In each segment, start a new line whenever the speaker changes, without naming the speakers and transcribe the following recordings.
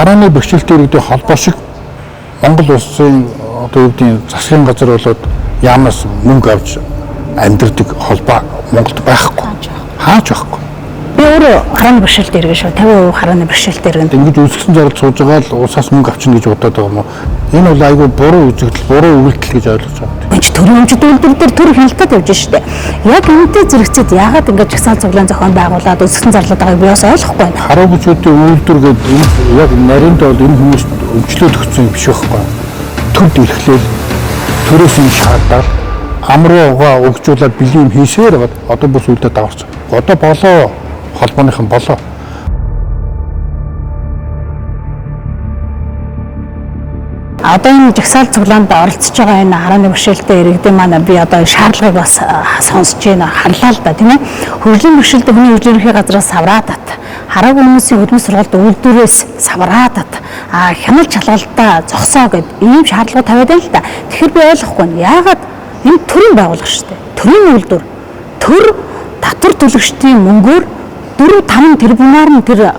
Харааны бэрхшээлтэй иргэдийн холбоо шиг Монгол улсын одоо юу гэдгийг засгийн газар болоод яамнаас мөнгө авч амьдардаг холбоо Монголд байхгүй. Хаач байхгүй.
Би өөрөө харааны бэрхшээлтэй иргэн шүү. 50% харааны бэрхшээлтэй иргэн.
Ингэж үүсгэсэн зарлал сууж байгаа л улсаас мөнгө авчна гэж бодоод байгаа юм уу? Энэ бол айгүй буруу үзэгдэл, буруу өгөгдөл гэж ойлгож байгаа.
Энд төрийн өмчт үйлдвэр дээр төр хяналтад явж штэ. Яг энэтэй зэрэгцээд яагаад ингэж жагсаал цуглаан зохион байгуулад үүсгэсэн зарлаад байгааг би бас ойлгохгүй байна.
Хараагүйчүүдийн үйлдвэр гэдэг энэ яг наринд бол энэ хүмүүст өмчлөөд өгсөн юм биш байхгүй. Төрд ирэхлээр төрөөс юм шаардаад амруу угаа өгчүүлээд бэлэн юм хийсээр байгаад одоо бүр сүлдээ даварч. Одоо болоо холбооныхан болоо.
Одоо энэ жагсаал цуглаанд оролцож байгаа энэ харааны бэрхшээлтэй иргэдийн маань би одоо шаардлагыг бас сонсож байна, харлаа л да, тийм ээ. Хөгжлийн бэрхшээлтэй хүний хөгжлийн ерхий газраас савраа тат. Хараагүй хүмүүсийн хөдөлмөр сургалт үйлдвэрээс савраа тат. Хяналт шалгалтаа зогсоо гэд ийм шаардлага тавиад байна л да. Тэгэхээр би ойлгохгүй байна. Яагаад энэ төрийн байгууллага шүү дээ. Төрийн үйлдвэр. Төр татвар төлөгчдийн мөнгөөр 4 5 тэрбумаар нь тэр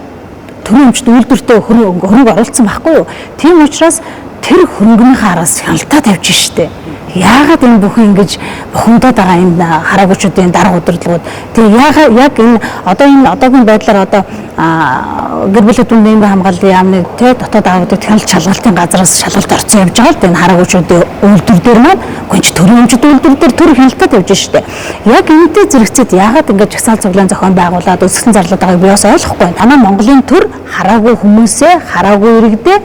төрийн өмчт үйлдвэртээ хөрөнгө оруулсан байхгүй юу? Тийм учраас тэр хөрөнгөнийхөө араас хяналтаа тавьж штэ. Яагаад энэ бүхэн ингэж бухимдаад байгаа энэ хараагүйчүүдийн дарга удирдлагууд тэр яагаад яг энэ одоо энэ одоогийн байдлаар одоо гэр бүлийн дүнд нийгмийн хамгааллын яамны тэ дотоод аудит хяналт шалгалтын газраас шалгалт орсон явж байгаа л да энэ хараагүйчүүдийн үйлдвэр дээр маань гүнж төрийн өмчт үйлдвэр дээр төр хяналтаа тавьж штэ. Яг энэтэй зэрэгцээд яагаад ингэж жагсаал цуглаан зохион байгуулад үүсгэсэн зарлаад байгааг би бас ойлгохгүй байна. Танаа Монголын төр хараагүй хүмүүсээ хараагүй иргэдээ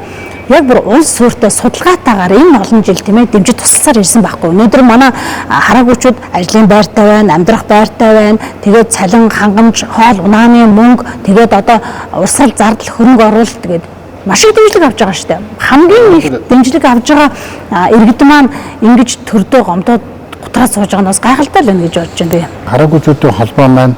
яг бүр улс суурьтай судалгаатайгаар энэ олон жил тийм ээ дэмжиж тусалсаар ирсэн байхгүй. Өнөөдөр манай хараагүйчүүд ажлын байртай байна, амьдрах байртай байна. Тэгээд цалин, хангамж, хоол, унааны мөнгө, тэгээд одоо урсгал зардал, хөрөнгө оруулалт тэгээд маш их дэмжлэг авч байгаа шүү дээ. Хамгийн их дэмжлэг авч байгаа иргэд маань ингэж төрдөө гомдоод гутраад сууж байгаа нь бас гайхалтай л байна гэж бодож байна би.
Хараагүйчүүдийн холбоо маань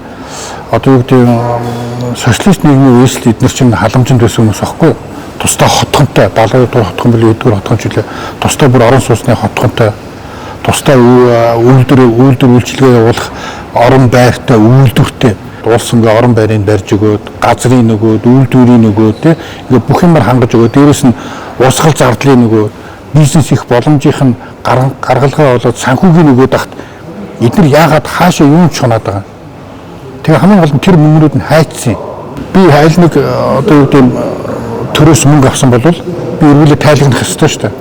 одоо юу гэдэг социалист нийгмийн үйлсэл эднэр чинь халамжинд байсан хүмүүс байхгүй юу? Тусдаа хотхонтой 70 дугаар хотхон билүү 9 дугаар хотхон ч үлээ тусдаа бүр орон сууцны хотхонтой тусдаа үйлдвэр үйлчилгээ явуулах орон байртай үйлдвэртэй улс ингээ орон байрыг барьж өгөөд газрын нөгөөд үйлдвэрийн нөгөөд тий ингээ бүх юмар хангаж өгөөд дээрэс нь урсгал зардлын нөгөөд бизнес их боломжийнх нь гаргалгаа болоод санхүүгийн нөгөөд ахт эдгээр яагаад хаашаа юун чунаад байгаа. Тэгээ хамгийн гол нь тэр мөнгнүүд нь хайцсан. Би аль нэг одоо юу гэдэг төрөөс мөнгө авсан бол би эргүүлээ тайлгнах ёстой шүү дээ.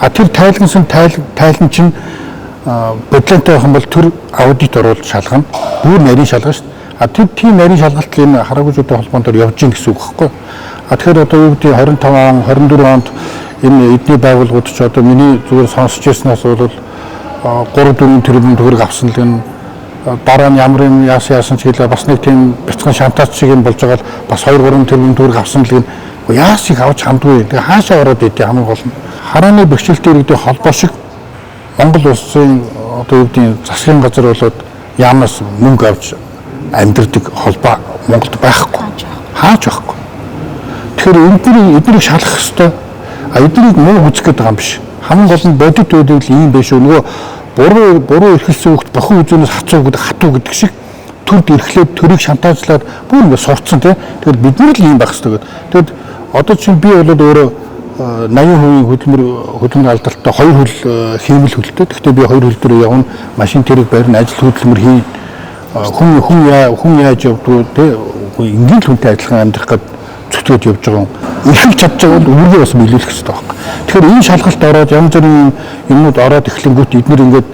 А тэр тайлгнасан тайлан чинь бодлонтой байх юм бол төр аудит оруулж шалгана. Бүр нарийн шалгана шүү дээ. А тэр тийм нарийн шалгалт энэ хараагүйчүүдийн холбоон дээр явж гин гэсэн үг байхгүй. А тэгэхээр одоо юу гэдэг 25 он, 24 онд энэ эдний байгууллагууд ч одоо миний зүгээр сонсч ирснээс бол 3 4 тэрбум төгрөг авсан л энэ дараа нь ямар юм яасан ч гэлээ бас нэг тийм бяцхан шантаач шиг юм болж байгаа л бас 2 3 тэрбум төгрөг авсан л гэн яас их авч хамдгүй. Тэгээ хаашаа ороод идэв хамгийн гол нь. Харааны бэрхшээлтэй иргэдийн холбоо шиг Монгол улсын одоо юу гэдгийг засгийн газар болоод яамнаас мөнгө авч амьдардаг холбоо Монголд байхгүй. Хаач байхгүй. Тэгэхээр эднийг шалгах ёстой. А эднийг муу үзэх гээд байгаа юм биш. Хамгийн гол нь бодит байдал ийм байх шүү. Нөгөө буруу эрхэлсэн хүүхд бохин үзүүнээс хацуу гэдэг хатуу гэдэг шиг төрд эрхлээд төрийг шантаажлаад бүр ингэ сурцсан тий. Тэгэхээр бид нар л ийм байх ёстой гэдэг. Тэгэд одоо чинь би бол өөрөө 80% хөдөлмөр алдалттай 2 хөл хиймэл хөлтэй. Гэхдээ би 2 хөл дээр явна, машин тэрэг барина, ажил хөдөлмөр хийн. Хүн яаж явдгүү тий. Энгийн л хүнтэй адилхан амьдрах гээд зүтгээд явж байгаа юм. Эрхэлж чадж байгаа бол үүргээ бас биелүүлэх хэрэгтэй байхгүй. Тэгэхээр энэ шалгалт ороод янз бүрийн юмнууд ороод эхлэнгүүт эднэр ингээд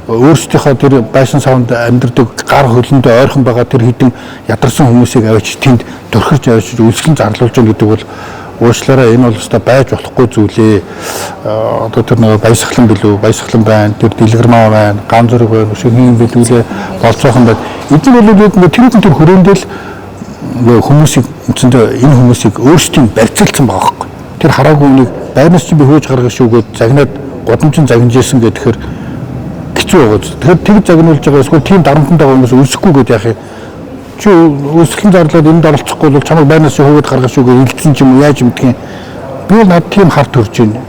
өөрсдийнхөө тэр байшин савнд амьдардаг гар хөлөндөө ойрхон байгаа тэр хідэн ядарсан хүмүүсийг авчиж тэнд дөрхирж авчиж үйлчлэн зарлуулж байгаа гэдэг бол уучлаарай энэ бол өстой байж болохгүй зүйлээ. Одоо тэр нөгөө баясгалан билүү, баясгалан байна, тэр дэлгэрмаа байна, ган зүрэг байна, өшөө хин билүүлээ болцоохон байна. Эдгээр бол яг тэр хүн тэр хүрээндээ л хүмүүсийг үндсэндээ энэ хүмүүсийг өөрсдийн барьцаалсан байгаа байхгүй. Тэр хараагүй үнийг байрнаас чинь би хөөж гаргах шүү гэж загнаад гудамжин загнажсэн гэхээр хэцүү байгаа. Тэгэхээр тэг загнуулж байгаа эсвэл тийм дарамтанд байгаа хүмүүс өсөхгүй гэдээ яах юм? Чи өсгөлэн зарлаад энд оролцохгүй бол чамайг байрнаас хөөд гаргах шүү гэж илдсэн ч юм уу яаж мэдх юм? Би бол над тийм хар төрж байна.